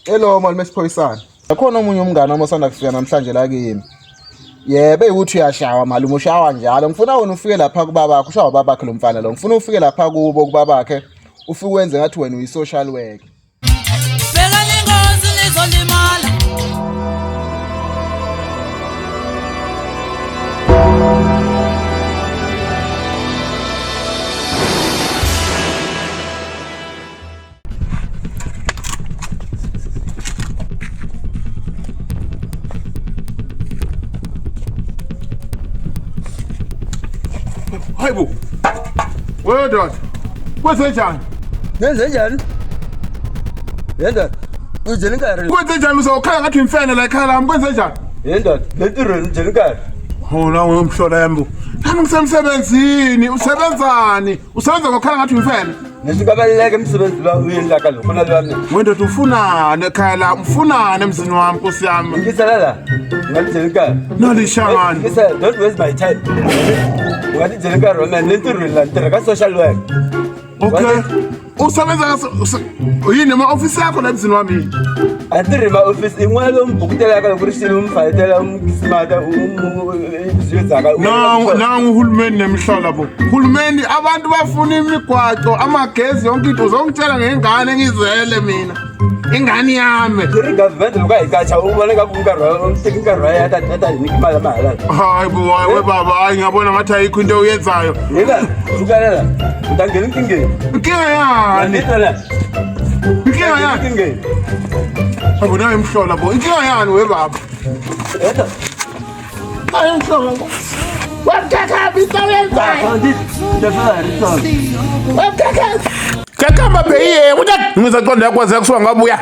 Hello malume Siphoyisana. Akhona omunye umngane wami osanda kufika namhlanje la kimi. Yebo ukuthi uyashawa malume ushawa njalo. Ngifuna wena ufike lapha kubabakhe, ushawa babakhe lo mfana lo. Ngifuna ufike lapha kubo kubabakhe ufike wenze ngathi wena uyi-social worker. Bhekani ingozi nizolimala. Hayibo. Wedoda. Kwenzenjani? Nenzenjani? Yendoda. Ujele nkarhi. Kwenzenjani uzawukhala ngathi imfene la ekhaya lami kwenzenjani? Yendoda, le ntirhweni ujele nkarhi. Hona uyomhlola yami. Nami ngisemsebenzini, usebenzani? Usebenza ngokhala ngathi imfene. Leswi nga baluleka emsebenzi lowu u endlaka loko na lwa mina. Wendoda ufunani ekhaya lami? Ufunani emzini wami Nkosi yami? Yingisela la. U nga tidyeli nkarhi. Nalishangani. Yingisela, don't waste my time. U nga tidyeli nkarhi wa mina ni le ntirhweni la ni tirha ka social work. Okay. Usebenza yini ema-ofisi yakho la emzini wami yini? A ni tirhi ma-ofisi i n'wana lowu mi bukutelaka loko ri xile u mi fayetela u mi smata u ziyedzaka Nangu nangu uhulumeni nemihlola bo. Hulumeni abantu bafuna imigwaqo, amagezi yonke into uzongitshela ngengane engizele mina. Ingane yami. Ku ri government loko a hi kacha u vona nga ku nkarhi wa teki nkarhi wa ya ta ta hi nyiki mali ya mahala. Hayi bo hayi we baba hayi ngiyabona ngathi ayikho into oyenzayo. Yeka sukela u ta nghena nkingeni. Inkinga yani? Inkinga yani? Nkingeni. Hayi nayo imhlola bo. Inkinga yani we baba? Yeta. Hayi imhlola bo. Wamkhakha into oyenzayo. Ndafika Kakamba bheyiye, kuthi ngizaqonda yakwazi kusuka ngabuya.